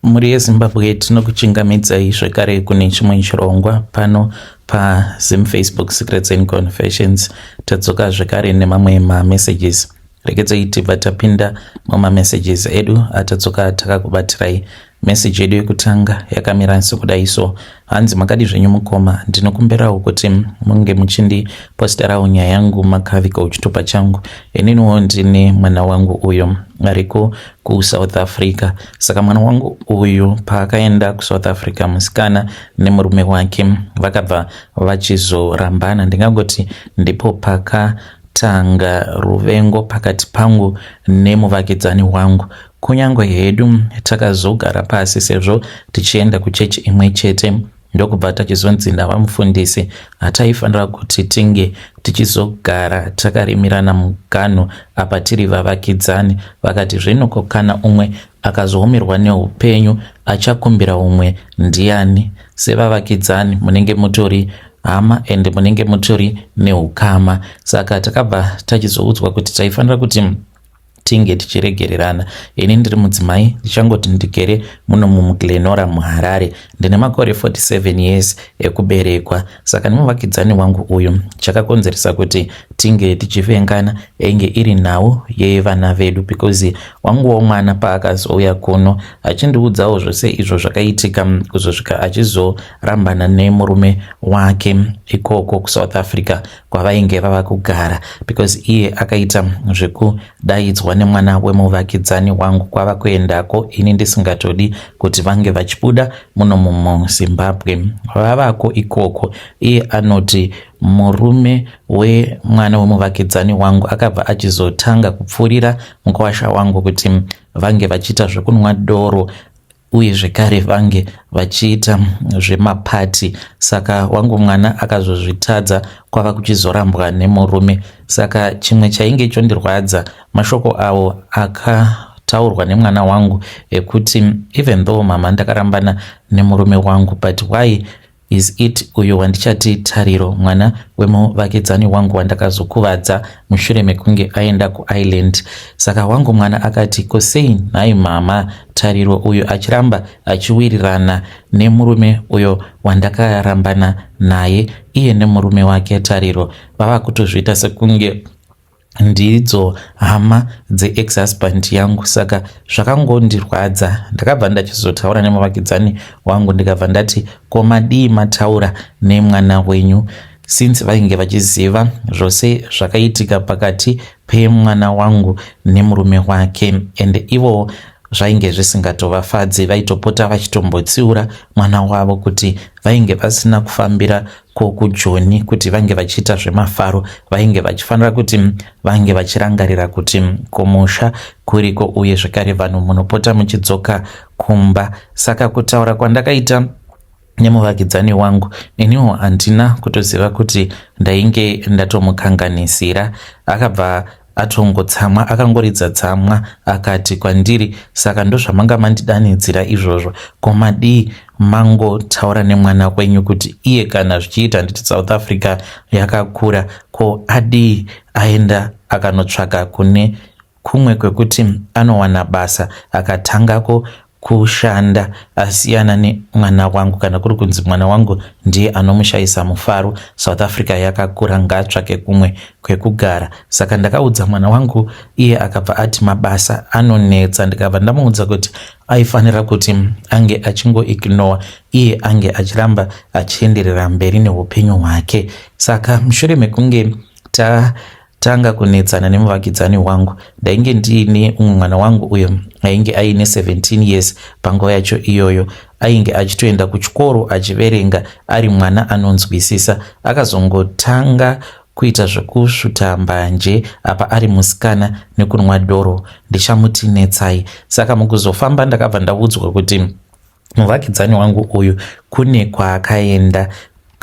Mhuri yeZimbabwe, tinokuchingamidzai zvekare kune chimwe chirongwa pano paZim Facebook Secrets and Confessions. Tadzoka zvekare nemamwe mamessages. Regedzai tibva tapinda mumamessages edu atadzoka takakubatirai. Message yedu yekutanga yakamira sekudai so. Hanzi makadi zvenyu mukoma, ndinokumbirawo kuti munge muchindiposterawo nyaya yangu makaviga chitupa changu. Ininiwo ndine mwana wangu uyo ariko kuSouth Africa. Saka mwana wangu uyu paakaenda kuSouth Africa, musikana nemurume wake vakabva vachizorambana. Ndingangoti ndipo pakatanga ruvengo pakati pangu nemuvakidzani wangu. Kunyange hedu takazogara pasi sezvo tichienda kuchechi imwe chete, ndokubva tachizonzi ndavamufundisi hataifanira kuti tinge tichizogara takarimirana muganhu apa tiri vavakidzani. Vakati zvino ko kana umwe akazoomerwa neupenyu achakumbira umwe ndiani? Sevavakidzani munenge mutori hama ende munenge mutori neukama. Saka takabva tachizoudzwa kuti taifanira kuti tinge tichiregererana. Ini ndiri mudzimai, ndichangoti ndigere muno muGlenora muHarare. Ndine makore 47 years ekuberekwa. Saka nemuvakidzani wangu uyu, chakakonzeresa kuti tinge tichivengana yainge iri nhau yevana vedu, because wanguwo mwana paakazouya kuno achindiudzawo zvose izvo zvakaitika kuzosvika achizorambana nemurume wake ikoko kuSouth Africa kwavainge vava kugara, because iye akaita zvekudaidzwa nemwana wemuvakidzani wangu kwava kuendako, ini ndisingatodi kuti vange vachibuda muno muZimbabwe. Vavako ikoko, iye anoti murume wemwana wemuvakidzani wangu akabva achizotanga kupfuurira mukwasha wangu kuti vange vachiita zvekunwa doro uye zvekare vange vachiita zvemapati. Saka wangu mwana akazozvitadza kwava kuchizorambwa nemurume. Saka chimwe chainge chondirwadza mashoko avo akataurwa nemwana wangu ekuti even though mama ndakarambana nemurume wangu, but why is it uyo wandichati Tariro, mwana wemuvakidzani wangu wandakazokuvadza mushure mekunge aenda kuIreland. Saka wangu mwana akati, ko sei nhai mama, Tariro uyo achiramba achiwirirana nemurume uyo wandakarambana naye? Iye nemurume wake Tariro vava kutozviita sekunge ndidzo hama dzeex-husband yangu. Saka zvakangondirwadza. Ndakabva ndachizotaura nemuvakidzani wangu, ndikabva ndati, ko madii mataura nemwana wenyu, since vainge vachiziva zvose zvakaitika pakati pemwana wangu nemurume wake, and ivowo zvainge zvisingatovafadzi, vaitopota vachitombotsiura mwana wavo kuti vainge vasina kufambira kokujoni kuti vange vachiita zvemafaro, vainge vachifanira kuti vange vachirangarira kuti kumusha kuriko uye zvekare vanhu munopota muchidzoka kumba. Saka kutaura kwandakaita nemuvakidzani wangu, neniwo handina kutoziva kuti ndainge ndatomukanganisira. Akabva atongotsamwa, akangoridza tsamwa akati kwandiri, saka ndozvamanga mandidanidzira izvozvo? Ko madii mangotaura nemwana wenyu kuti iye kana zvichiita, handiti South Africa yakakura, ko adii aenda akanotsvaka kune kumwe kwekuti anowana basa, akatangako kushanda, asiyana nemwana wangu? Kana kuri kunzi mwana wangu ndiye anomushayisa mufaro, South Africa yakakura, ngaatsvake kumwe kwekugara. Saka ndakaudza mwana wangu, iye akabva ati mabasa anonetsa. Ndikabva ndamuudza kuti aifanira kuti ange achingoignore, iye ange achiramba achienderera mberi neupenyu hwake. Saka mushure mekunge tatanga kunetsana nemuvakidzani wangu, ndainge ndiine umwe mwana wangu uyo ainge aine 17 years panguva yacho iyoyo, ainge achitoenda kuchikoro achiverenga, ari mwana anonzwisisa. Akazongotanga kuita zvekusvuta mbanje apa ari musikana nekunwa doro. Ndichamuti Netsai. Saka mukuzofamba ndakabva ndaudzwa kuti muvakidzani wangu uyu kune kwaakaenda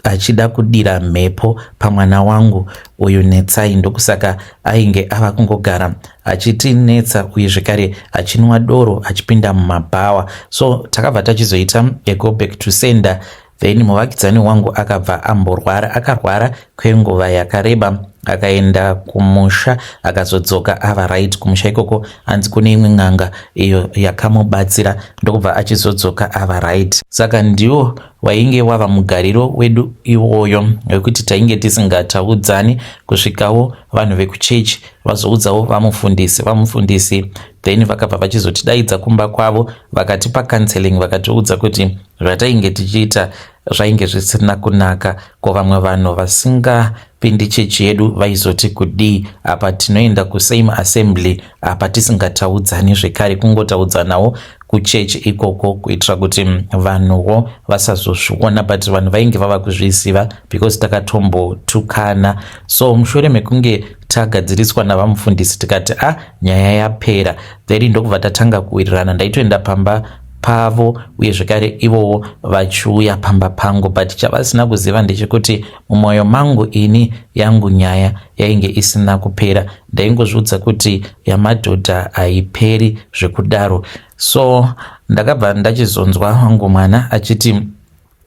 achida kudira mhepo pamwana wangu uyu Netsai, ndokusaka ainge ava kungogara achitinetsa uye zvekare achinwa doro achipinda mumabhawa. So takabva tachizoita go back to sender. Then muvakidzani wangu akabva amborwara, akarwara kwenguva yakareba. Akaenda kumusha, akazodzoka ava right. Kumusha ikoko anzi kune imwe n'anga iyo yakamubatsira, ndokubva achizodzoka ava right. Saka ndiwo wainge wava mugariro wedu iwoyo wekuti tainge tisingataudzani kusvikawo vanhu vekuchechi vazoudzawo vamufundisi. Vamufundisi then vakabva vachizotidaidza kumba kwavo, vakatipa counseling, vakatiudza kuti zvatainge tichiita zvainge zvisina kunaka. Ko vamwe vanhu vasingapindi chechi yedu vaizoti kudii? Apa tinoenda kusame assembly, apa tisingataudzani zvekare, kungotaudzanawo kuchechi ikoko kuitira kuti vanhuwo vasazozviona. But vanhu vainge vava kuzviziva because takatombotukana. So mushure mekunge tagadziriswa navamufundisi, tikati a ah, nyaya yapera, then ndokubva tatanga kuwirirana. Ndaitoenda pamba pavo uye zvekare ivowo vachiuya pamba pangu, but chavasina kuziva ndechekuti mumwoyo mangu ini yangu nyaya yainge isina kupera. Ndaingozviudza kuti yamadhodha haiperi zvekudaro. So ndakabva ndachizonzwa wangu mwana achiti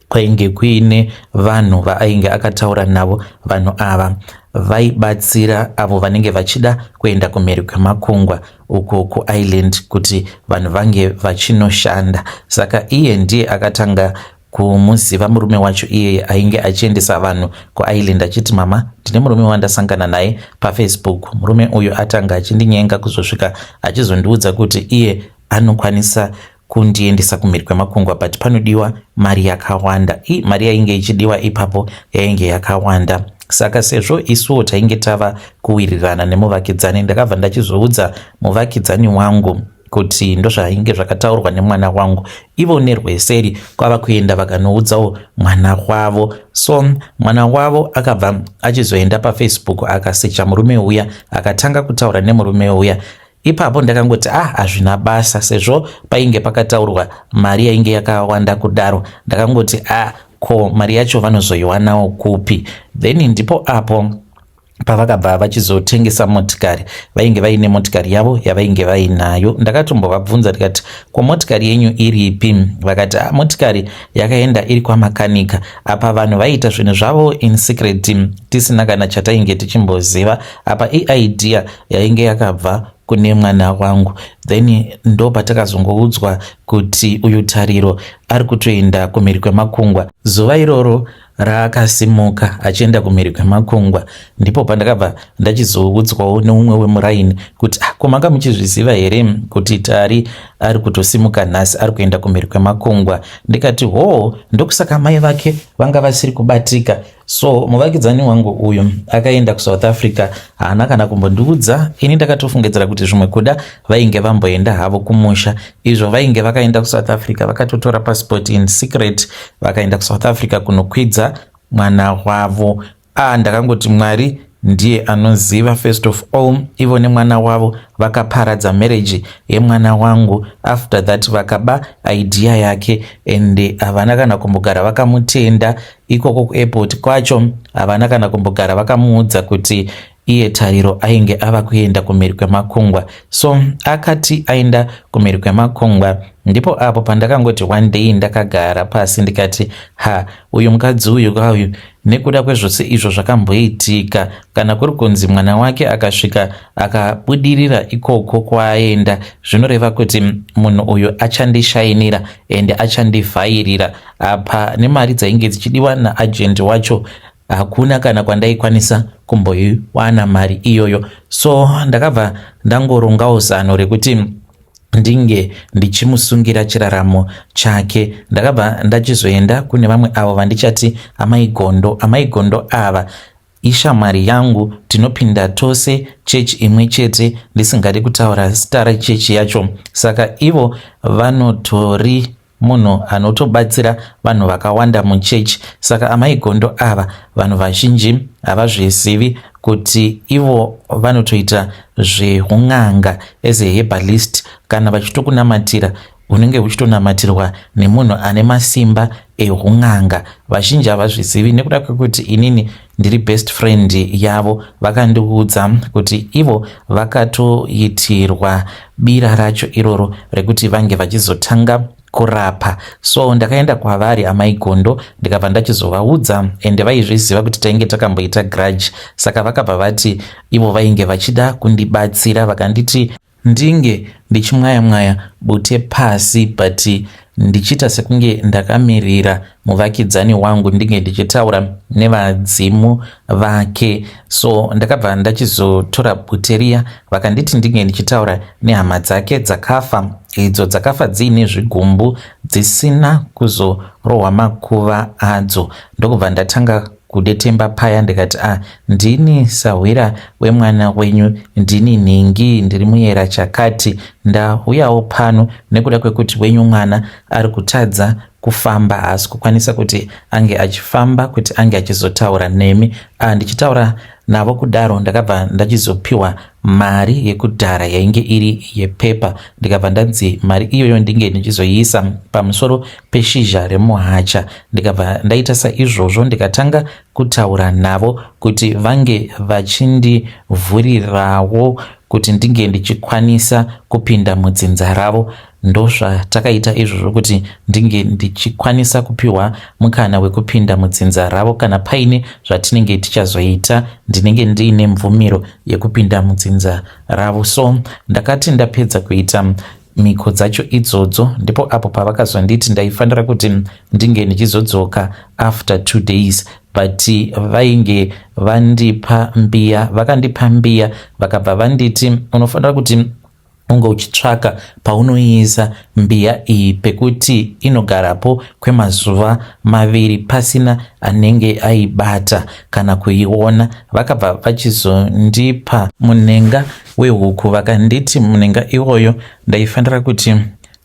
kwainge kuine vanhu vaainge akataura navo. Vanhu ava vaibatsira avo vanenge vachida kuenda kumhiri kwemakungwa uko kuIreland kuti vanhu vange vachinoshanda. Saka iye ndiye akatanga kumuziva murume wacho iyeye ainge achiendesa vanhu kuIreland, achiti, "Mama, ndine murume wandasangana naye paFacebook. Murume uyu atanga achindinyenga kuzosvika achizondiudza kuti iye anokwanisa kundiendesa kumhiri kwemakungwa, but panodiwa mari yakawanda." I mari yainge ichidiwa ipapo yainge yakawanda. Saka sezvo isuwo tainge tava kuwirirana nemuvakidzani, ndakabva ndachizoudza muvakidzani wangu kuti ndozvainge zvakataurwa nemwana wangu. Ivo nerweseri kwava kuenda vakanoudzawo mwana wavo. So mwana wavo akabva achizoenda paFacebook, akasecha murume uya, akatanga kutaura nemurume uya. Ipapo ndakangoti, "Ah, hazvina basa." Sezvo painge pakataurwa mari yainge yakawanda kudaro, ndakangoti, "Ah, ko mari yacho vanozoiwanawo kupi?" Then ndipo apo pavakabva vachizotengesa motikari. Vainge vaine motikari yavo yavainge vainayo. Ndakatombovabvunza ndikati, "Ko motikari yenyu iripi?" Vakati, "Ah, motikari yakaenda, iri kwamakanika." Apa vanhu vaiita zvinhu zvavo in secret, tisina kana chatainge tichimboziva. Apa iidea yainge yakabva kune mwana wangu. Then ndo patakazongoudzwa kuti uyu Tariro ari kutoenda kumhiri kwemakungwa. Zuva iroro raakasimuka achienda kumhiri kwemakungwa, ndipo pandakabva ndachizoudzwawo neumwe wemuraini kuti, "Ah, ko manga muchizviziva here kuti Tari ari kutosimuka nhasi, ari kuenda kumhiri kwemakungwa?" Ndikati, "Hoo, ndokusaka mai vake vanga vasiri kubatika." So muvakidzani wangu uyu akaenda kuSouth Africa, haana kana kumbondiudza ini. Ndakatofungidzira kuti zvimwe kuda vainge vamboenda havo kumusha, izvo vainge vakaenda kuSouth Africa. Vakatotora passport in secret, vakaenda kuSouth Africa kunokwidza mwana wavo. A, ndakangoti Mwari ndiye anoziva. First of all, ivo nemwana wavo vakaparadza marriage yemwana wangu. After that vakaba idea yake and havana kana kumbogara vakamutenda ikoko kuairport kwacho. Havana kana kumbogara vakamuudza kuti iye Tariro ainge ava kuenda kumhiri kwemakungwa. So akati aenda kumhiri kwemakungwa, ndipo apo pandakangoti one day ndakagara pasi ndikati, "Ha, uyu mukadzi uyu kauyu, nekuda kwezvose izvo zvakamboitika, kana kuri kunzi mwana wake akasvika akabudirira ikoko kwaaenda, zvinoreva kuti munhu uyu achandishainira ende achandivhairira." Apa nemari dzainge dzichidiwa naagent wacho, hakuna kana kwandaikwanisa kumboiwana mari iyoyo. So ndakabva ndangorongawo zano rekuti ndinge ndichimusungira chiraramo chake. Ndakabva ndachizoenda kune vamwe avo vandichati Amai Gondo. Amai Gondo ava ishamwari yangu, tinopinda tose chechi imwe chete, ndisingadi kutaura zita rechechi yacho. Saka ivo vanotori munhu anotobatsira vanhu vakawanda muchechi. Saka Amai Gondo ava, vanhu vazhinji havazvizivi kuti ivo vanotoita zveun'anga as a herbalist. Kana vachitokunamatira, unenge uchitonamatirwa nemunhu ane masimba ehun'anga. Vazhinji havazvizivi. Nekuda kwekuti inini ndiri best friend yavo, vakandiudza kuti ivo vakatoitirwa bira racho iroro rekuti vange vachizotanga. kurapa. So ndakaenda kwavari amai Gondo ndikabva ndachizovaudza, ende vaizviziva kuti tainge takamboita grudge, saka vakabva vati ivo vainge vachida kundibatsira. Vakanditi ndinge ndichimwaya mwaya bute pasi, but ndichiita sekunge ndakamirira muvakidzani wangu, ndinge ndichitaura nevadzimu vake. So ndakabva ndachizotora bute riya. Vakanditi ndinge ndichitaura nehama dzake dzakafa, idzo dzakafa dziine zvigumbu, dzisina kuzorohwa makuva adzo. Ndokubva ndatanga kudetemba paya, ndikati, "A, ndini sahwira wemwana wenyu, ndini nhingi, ndiri muyera chakati. Ndauyawo pano nekuda kwekuti wenyu mwana ari kutadza kufamba, haasi kukwanisa kuti ange achifamba, kuti ange achizotaura nemi." Ndichitaura navo kudaro, ndakabva ndachizopiwa mari yekudhara yainge iri yepepa. Ndikabva ndanzi mari iyoyo ndinge ndichizoiisa pamusoro peshizha remuhacha. Ndikabva ndaita saizvozvo, ndikatanga kutaura navo kuti vange vachindivhurirawo kuti ndinge ndichikwanisa kupinda mudzinza ravo. Ndozvatakaita izvozvo, kuti ndinge ndichikwanisa kupiwa mukana wekupinda mudzinza ravo. Kana paine zvatinenge tichazoita, ndinenge ndiine mvumiro yekupinda mudzinza ravo. So ndakati ndapedza kuita mhiko dzacho idzodzo, ndipo apo pavakazonditi ndaifanira kuti ndinge ndichizodzoka after 2 days, but vainge vandipa mbiya. Vakandipa mbiya, vakabva vanditi unofanira kuti unge uchitsvaka paunoiisa mbiya iyi, pekuti inogarapo kwemazuva 2 pasina anenge aibata kana kuiona. Vakabva vachizondipa munhenga wehuku. Vakanditi munhenga iwoyo ndaifanira kuti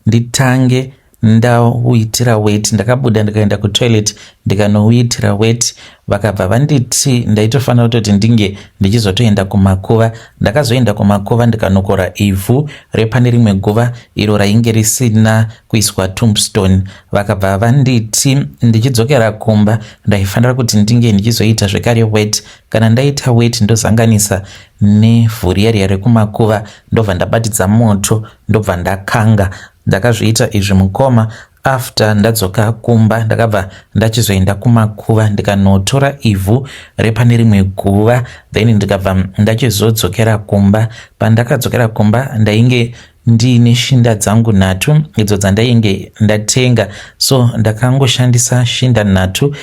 nditange ndauitira weti. Ndakabuda, ndikaenda kutoilet, ndikanouitira weti. Vakabva vanditi ndaitofanira kutoti ndinge ndichizotoenda kumakuva. Ndakazoenda kumakuva, ndikanokora ivhu repane rimwe guva iro rainge risina kuiswa tombstone. Vakabva vanditi ndichidzokera kumba ndaifanira kuti ndinge ndichizoita zvekare wet. Kana ndaita wet, ndozanganisa nevhu riya riya rekumakuva, ndobva ndabatidza moto, ndobva ndakanga. Ndakazviita izvi, mukoma. After ndadzoka kumba, ndakabva ndachizoenda kumakuva, ndikanotora ivhu repane rimwe guva, then ndikabva ndachizodzokera kumba. Pandakadzokera kumba, ndainge ndiine shinda dzangu nhatu idzo dzandainge ndatenga. So ndakangoshandisa shinda nhatu,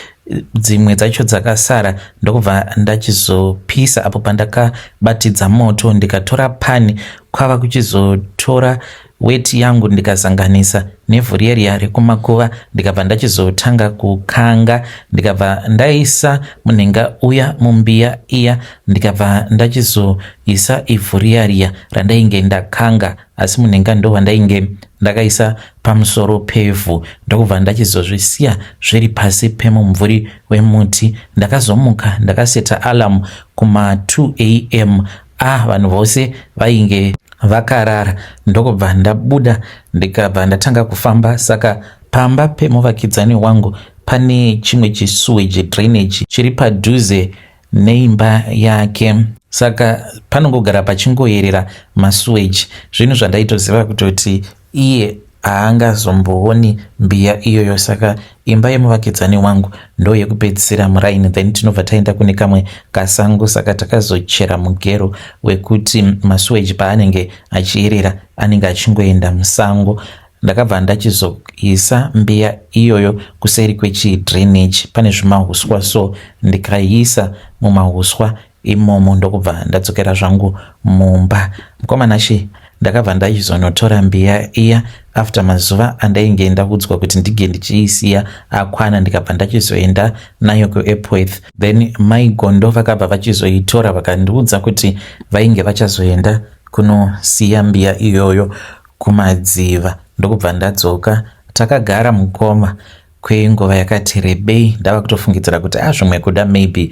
dzimwe dzacho dzakasara ndokubva ndachizopisa. Apo pandakabatidza moto, ndikatora pani, kwava kuchizotora weti yangu, ndikazanganisa nevhu riya riya rekumakuva, ndikabva ndachizotanga kukanga. Ndikabva ndaisa munhenga uya mumbiya iya, ndikabva ndachizoisa ivhu riya riya randainge ndakanga, asi munhenga ndo wandainge ndakaisa pamusoro pevhu, ndokubva ndachizozvisiya zviri pasi pemumvuri wemuti. Ndakazomuka, ndakaseta alarm kuma2 am. Ah, vanhu vose vainge vakarara. Ndokubva ndabuda, ndikabva ndatanga kufamba. Saka pamba pemuvakidzani wangu pane chimwe chisewage drainage chiri padhuze neimba yake, saka panongogara pachingoyerera masewage, zvinhu zvandaitoziva kutoti iye haangazombooni mbiya iyoyo. Saka imba yemuvakidzani wangu ndo yekupedzisira muraini, then tinobva taenda kune kamwe kasango. Saka takazochera mugero wekuti masewage paanenge achiyerera anenge achingoenda musango. Ndakabva ndachizoisa mbiya iyoyo kuseri kwechidrainage, pane zvimahuswa, so ndikaiisa mumahuswa imomo, ndokubva ndadzokera zvangu mumba. Mukomana she, ndakabva ndachizonotora mbiya iya after mazuva andainge ndaudzwa kuti ndinge ndichiisiya akwana. Ndikabva ndachizoenda nayo kuEpworth. Then Mai Gondo vakabva vachizoitora, vakandiudza kuti vainge vachazoenda kunosiya mbiya iyoyo kumadziva. Ndokubva ndadzoka. Takagara, mukoma, kwenguva yakati rebei. Ndava kutofungidzira kuti a, zvimwe kuda maybe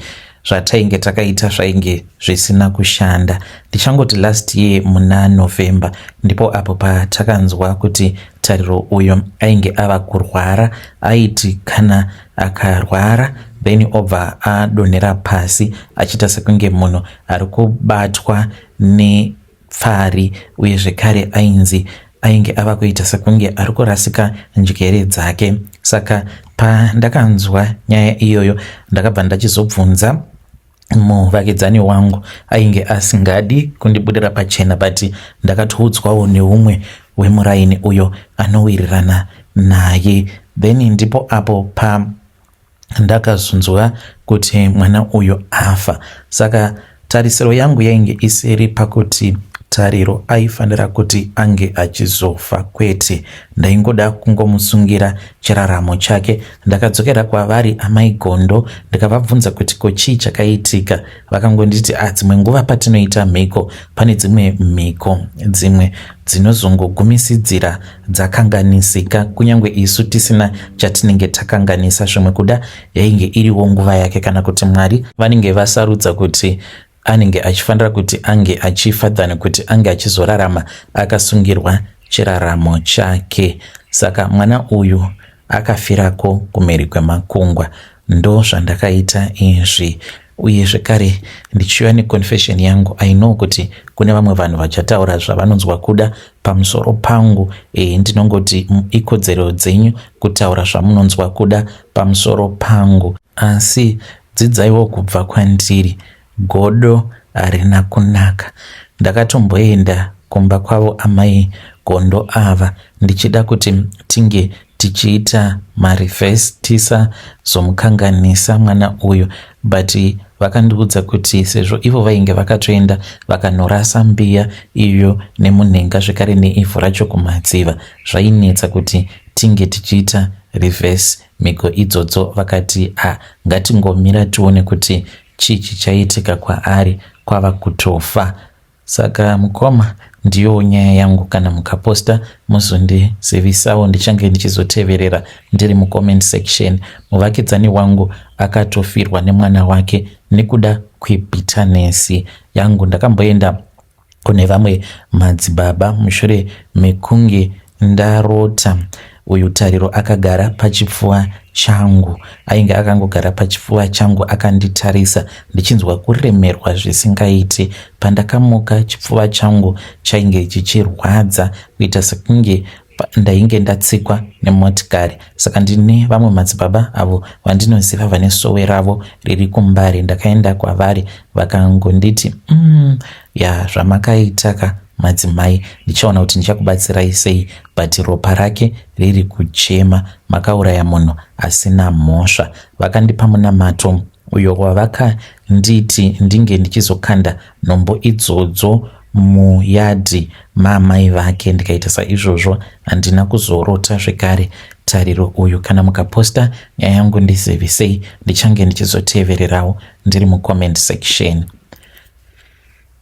zvatainge takaita zvainge zvisina kushanda. Ndichangoti last year muna November ndipo apo patakanzwa kuti Tariro uyo ainge ava kurwara. Aiti kana akarwara, then obva adonhera pasi achiita sekunge munhu ari kubatwa nepfari, uye zvekare ainzi Ainge ava kuita sekunge ari kurasika njere dzake. Saka pandakanzwa nyaya iyoyo ndakabva ndachizobvunza muvakidzani wangu ainge asingadi kundibudira pachena, but ndakatoudzwawo neumwe wemuraini uyo anowirirana naye. Then ndipo apo pa ndakazonzwa kuti mwana uyu afa. Saka tarisiro yangu yainge isiri pakuti Tariro aifanira kuti ange achizofa, kwete. Ndaingoda kungomusungira chiraramo chake. Ndakadzokera kwavari amai Gondo ndikavabvunza kuti ko chii chakaitika. Vakangonditi ah, dzimwe nguva patinoita mhiko pane dzimwe mhiko dzimwe dzinozongogumisidzira dzakanganisika kunyange isu tisina chatinenge takanganisa. Zvimwe kuda yainge iriwo nguva yake kana kuti Mwari vanenge vasarudza kuti anenge achifanira kuti ange achifa than kuti ange achizorarama akasungirwa chiraramo chake. Saka mwana uyu akafirako kumhiri kwemakungwa. Ndozvandakaita izvi. Uye zvekare ndichiuya neconfession yangu, I know kuti kune vamwe vanhu vachataura zvavanonzwa kuda pamusoro pangu. Ndinongoti ikodzero dzenyu kutaura zvamunonzwa kuda pamusoro pangu. Asi dzidzaiwo kubva kwandiri, godo harina kunaka. Ndakatomboenda kumba kwavo amai Gondo ava ndichida kuti tinge tichiita mareverse tisazomukanganisa mwana uyu, but vakandiudza kuti sezvo ivo vainge vakatoenda vakanorasa mbiya iyo nemunhenga zvekare neivhu racho kumadziva, zvainetsa kuti tinge tichiita reverse mhiko idzodzo. Vakati ah, ngatingomira tione kuti chii chichaitika kwaari kwava kutofa. Saka mukoma, ndiyowo nyaya yangu. Kana mukaposta muzondizivisawo, ndichange ndichizoteverera ndiri mucomment section. Muvakidzani wangu akatofirwa nemwana wake nekuda kwebitterness yangu. Ndakamboenda kune vamwe madzibaba mushure mekunge ndarota uyu Tariro akagara pachipfuva changu. Ainge akangogara pachipfuva changu akanditarisa ndichinzwa kuremerwa zvisingaiti. Pandakamuka chipfuva changu chainge chichirwadza kuita sekunge ndainge ndatsikwa nemotikari. Saka ndine vamwe madzibaba avo vandinoziva vane sowe ravo riri kuMbare. Ndakaenda kwavari vakangonditi ya zvamakaita ka madzimai, ndichaona kuti ndichakubatsirai sei, but ropa rake riri kuchema, makauraya munhu asina mhosva. Vakandipa munamato uyo wavakanditi ndinge ndichizokanda nhombo idzodzo muyadhi maamai vake. Ndikaita saizvozvo, handina kuzorota zvekare Tariro uyu. Kana mukaposta nyaya yangu ndizivisei, ndichange ndichizotevererawo ndiri mucomment section.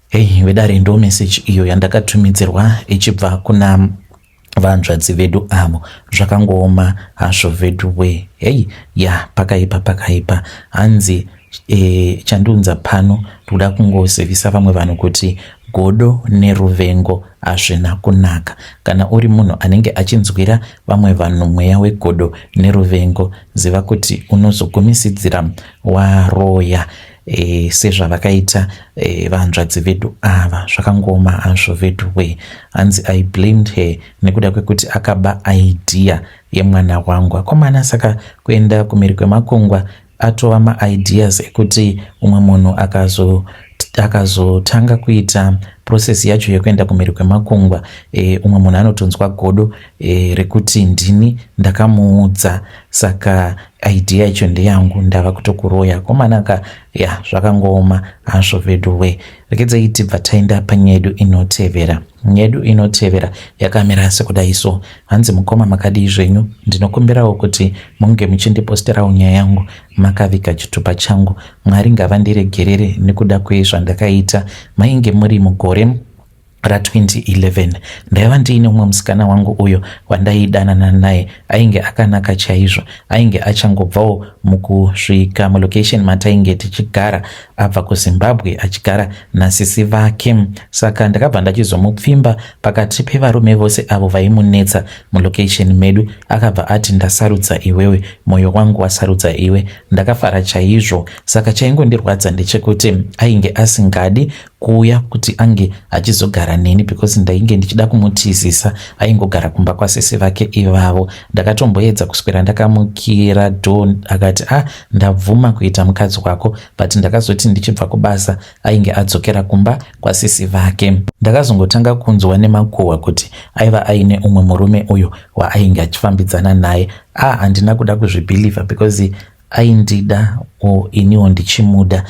Hey, vedare, ndo message iyo yandakatumidzirwa ichibva kuna vanzvadzi vedu avo. Zvakangooma hazvo vedu we. Hey, ya pakaipa, pakaipa. Hanzi chandiunza pano ndoda kungozivisa vamwe vanhu kuti godo neruvengo hazvina kunaka. Kana uri munhu anenge achinzwira vamwe vanhu mweya wegodo neruvengo, ziva kuti unozogumisidzira waroya sezvavakaita vanzvadzi vedu ava. Zvakangooma hazvo vedu we. Hanzi I blamed her nekuda kwekuti akaba idea yemwana wangu. Akomana, saka kuenda kumhiri kwemakungwa atova maideas ekuti umwe munhu akazotanga kuita process yacho yekuenda kumhiri kwemakungwa, umwe munhu anotonzwa godo rekuti ndini ndakamuudza, saka idea yacho ndeyangu, ndava kutokuroya. Komanaka ya zvakangooma hazvo vedu we. Regedzai tibva taenda panyaya yedu inotevera. Nyaya yedu inotevera yakamira sekudai so. Hanzi mukoma, makadii zvenyu? Ndinokumbirawo kuti munge muchindiposterawo nyaya yangu makaviga chitupa changu. Mwari ngavandiregerere nekuda kwezvandakaita. Mainge muri mugore ra2011, ndaiva ndiine umwe musikana wangu uyo wandaidanana naye. Ainge akanaka chaizvo. Ainge achangobvawo mukusvika mulocation matainge tichigara, abva kuZimbabwe achigara nasisi vake. Saka ndakabva ndachizomupfimba pakati pevarume vose avo vaimunetsa mulocation medu. Akabva ati, "Ndasarudza iwewe, mwoyo wangu wasarudza iwe." Ndakafara chaizvo. Saka chaingondirwadza ndechekuti ainge asingadi. kuuya kuti ange achizogara neni because ndainge ndichida kumutizisa aingogara kumba kwasisi vake ivavo. Ndakatomboedza kuswera ndakamukira door akati ah ndabvuma kuita mukadzi wako but ndakazoti ndichibva kubasa ainge adzokera kumba kwasisi vake. Ndakazongotanga kunzwa nemakuhwa kuti aiva aine umwe murume uyo waainge achifambidzana naye. Ah handina kuda kuzvibhilivha because aindida or iniwo ndichimuda.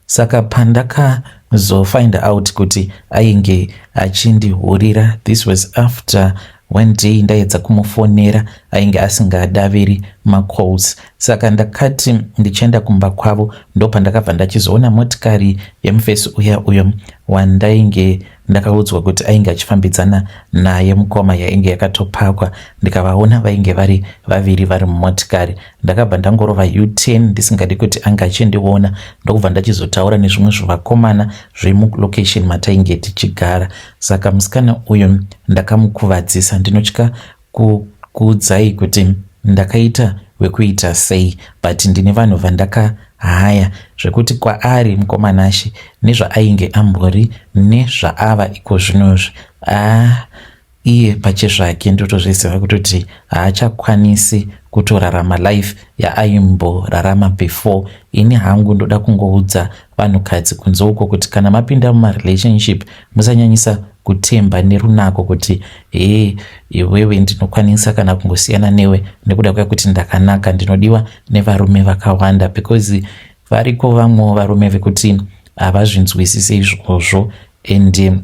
Saka pandakazofind out kuti ainge achindihurira, this was after one day ndaedza kumufonera ainge asingadaviri macalls. Saka ndakati ndichienda kumba kwavo ndopandakabva ndachizoona motikari yemufesi uya uyo wandainge ndakaudzwa kuti ainge achifambidzana naye mukoma yainge yakatopakwa ndikavaona vainge vari vaviri vari mumotikari. Ndakabva ndangorova U-turn ndisingadi kuti ange achindiona ndokubva ndachizotaura nezvimwe zvivakomana zvemulocation matainge tichigara. Saka musikana uyu ndakamukuvadzisa ndinotya kukuudzai kuti ndakaita wekuita sei but ndine vanhu vandakahaya zvekuti kwaari mukomanashe nezvaainge ambori nezvaava iko zvinozvi ah iye pachezvake ndotozviziva kutoti haachakwanisi kutorarama life yaaimborarama before. Ini hangu ndoda kungoudza vanhukadzi kunze uko kuti kana mapinda mumarelationship musanyanyisa kutemba nerunako kuti hee iwewe ndinokwanisa kana kungosiyana newe nekuda kwekuti ndakanaka ndinodiwa nevarume vakawanda because variko vamwewo varume vekuti havazvinzwisisi izvozvo and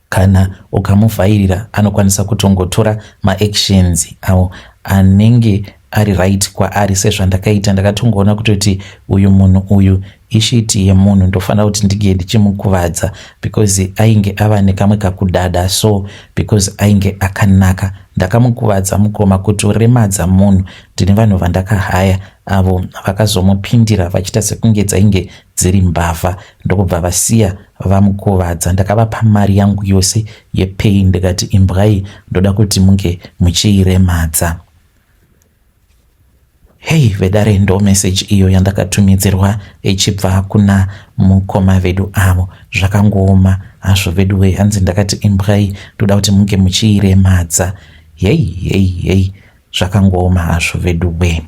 kana ukamuvhairira anokwanisa kutongotora maactions awo anenge ari right kwaari sezvandakaita. Ndakatongoona kutoti uyu munhu uyu ishiti yemunhu ndofanira kuti ndinge ndichimukuvadza because ainge ava nekamwe kakudada so because ainge akanaka. Ndakamukuvadza mukoma kutoremadza munhu. Ndine vanhu vandakahaya avo vakazomupindira vachiita sekunge dzainge dziri mbavha ndokubva vasiya vamukuvadza. Ndakavapa mari yangu yose yepay ndikati imbwai ndoda kuti munge muchiiremadza. Hey vedare ndo message iyo yandakatumidzirwa ichibva kuna mukoma vedu avo. Zvakangooma hazvo veduwe hanzi ndakati imbwai ndoda kuti munge muchiiremadza. Hey hey hey zvakangooma hazvo veduwe.